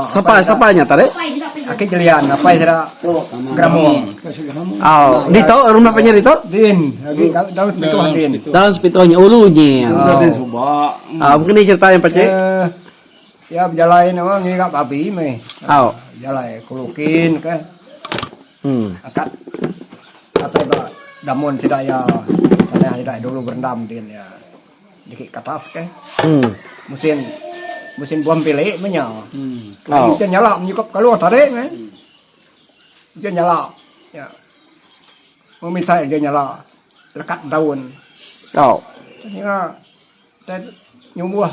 Sapa sapa nya tadi? Aki Jelian apai sida Gramong. Au, ditu rumah panjai ditu? Din, agi dalam sepituh din. Dalam sepituh nya ulu nyin. Au, mungkin ni cerita yang pakcik. Eh, ya bejalai nama ngiga babi meh. Au. Jalai kulukin ke. Hmm. Akat atai ba damun sida iya tanah sida dulu berendam din iya. Dikit ke atas ke. Hmm. Musin musin buah empilik meh nya. Hmm. Oh. Ujan nyala menyukup kaluh tadi meh. Ujan nyala. Ya. Memisai ujan nyala lekat daun. Oh. Nya dan nyumbuh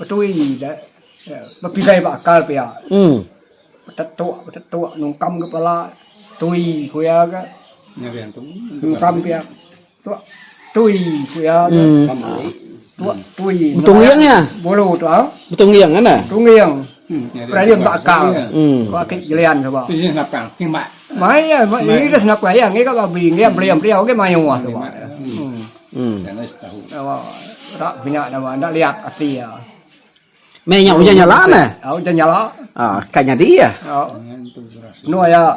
betui da ya, bepidai ba akal pia. Hmm. Betetuk betetuk nungkam kepala tui ku iya ga. Nungkam pia. Tuak tui ku iya tu. Tuak tui. Betungging iya. Bulu tu au. Betungging kan eh? Betungging. Berayun ba akal. Ku aki Jelian suba. Mai iya, ini ke senapang iya ngiga babi, ngiga beliau-beliau ge mayuh suba. Rak punya nama enda liat ati iya. Meh nya ujan nyala neh. Au ujan nyala. Ah ka nyadi iya. Au. Enu aya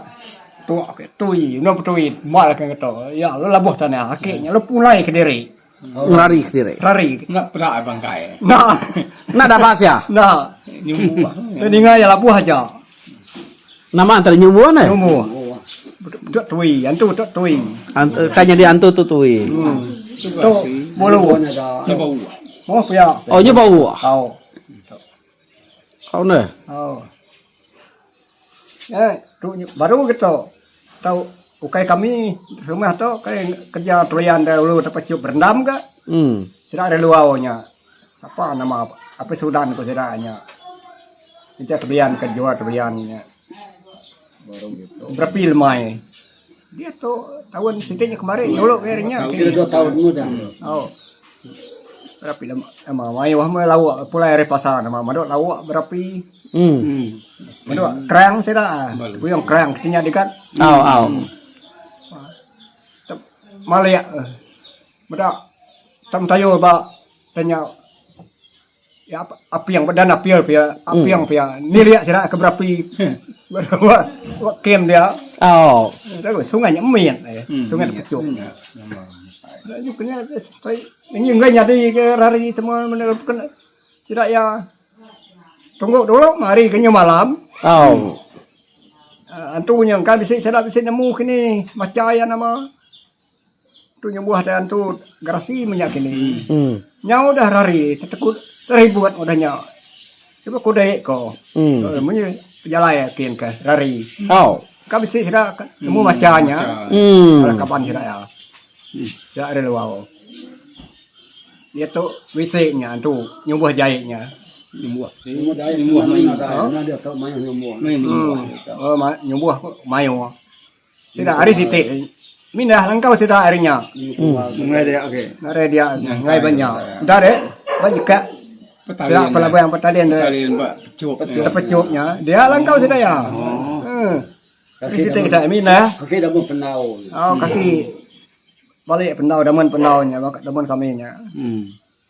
tuak ke tui, enu petui mal ke ngeto. Ya lalu labuh tanah aki nya lalu pulai kediri. Ngerari kediri. Rari. Enda peda bangkai. Enda. Enda dabas iya. Enda. Nyumbuh. Tu ninga iya labuh aja. Nama antara nyumbuh neh? Nyumbuh. Tuk tui, antu tuk tui. Antu ka nyadi antu tu tui. Hmm. Tu bulu. Nya bau. Oh pia. Oh nya bau. Au. Au neh. Au. Eh, tu baru ke tu. Tau ukai kami rumah tu kai kerja telian da ulu tepecup berendam ka. Hmm. Sida ari luar nya. Sapa nama apa Sudan ko sida nya. Kerja telian ke jual telian nya. Berapi lemai. Diatu taun siti nya kemari dulu ke nya. Kira dua taun mudah. Oh. Berapi lema nama mayuh meh lauk pulai ari pasar nama madu lauk berapi. Hmm. Madu kerang sida. Buyung kerang ti nya dikat. Au au. Malik meda tem tayu ba tanya Ya aping badan apil pia aping pia nilik sida ke berapi ba kem dia. Oh. Sungai nya mit sungai tepechup. Nyi enggai nyadi ke rari semua mene sida iya tunggu dulu hari ke nyu malam. Oh. Antu nya engka bisi sida bisi nemu kini macha iya nama. Tu nyembuah tai antu gerasi menya kini. Nyau udah rari tetekut teribut udah nya. Cuba kudek ko. Munyi pejalai kin ke rari. Ka bisi sida nemu macha nya. Bala kaban sida iya. Sida ari luar. Diatu bisi nya antu nyumbuh jai nya. Nyumbuh. Nyumbuh mayuh. Nyumbuh mayuh. Sida ari siti mindah langkau sida ari nya. Ngai dia okey. Ngai dia ngai ba nya. Enda deh ba nyekak. Sida pelabuhan Petaling dia. Petaling ba pechup. Tepechup nya dia langkau sida iya. Oh. Kaki siti sida mindah. Kaki damun pendau. Oh kaki balik pendau damun pendau nya damun kami nya.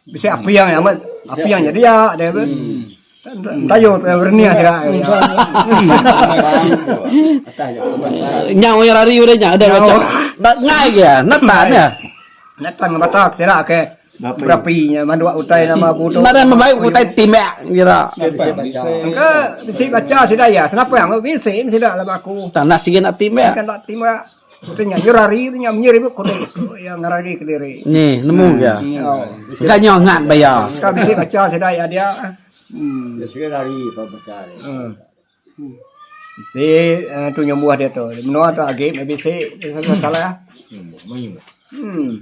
Bisi apiang nya amat apiang nya dia dia be. Tayu bernia sida. Nya wei rari udah nya udah baca. Ba ngai ge netan ya. Netan ngebatak sida ke berapi nya manduk utai nama budu. Nadai membaik utai timbak kira. Engka bisi baca sida iya senapang bisi sida laba aku. Tanah sigi nak timbak. Bukan nak timbak. Utai nya nyur hari tu nya menyur ibu kudi iya ngerari kediri. Ni nemu ga. Ga nyo ngat ba iya. Ka bisi baca sida iya dia. Dia sigi rari pa besar. Bisi tu nyumbuh dia tu. Menua tu agi meh bisi salah. Hmm.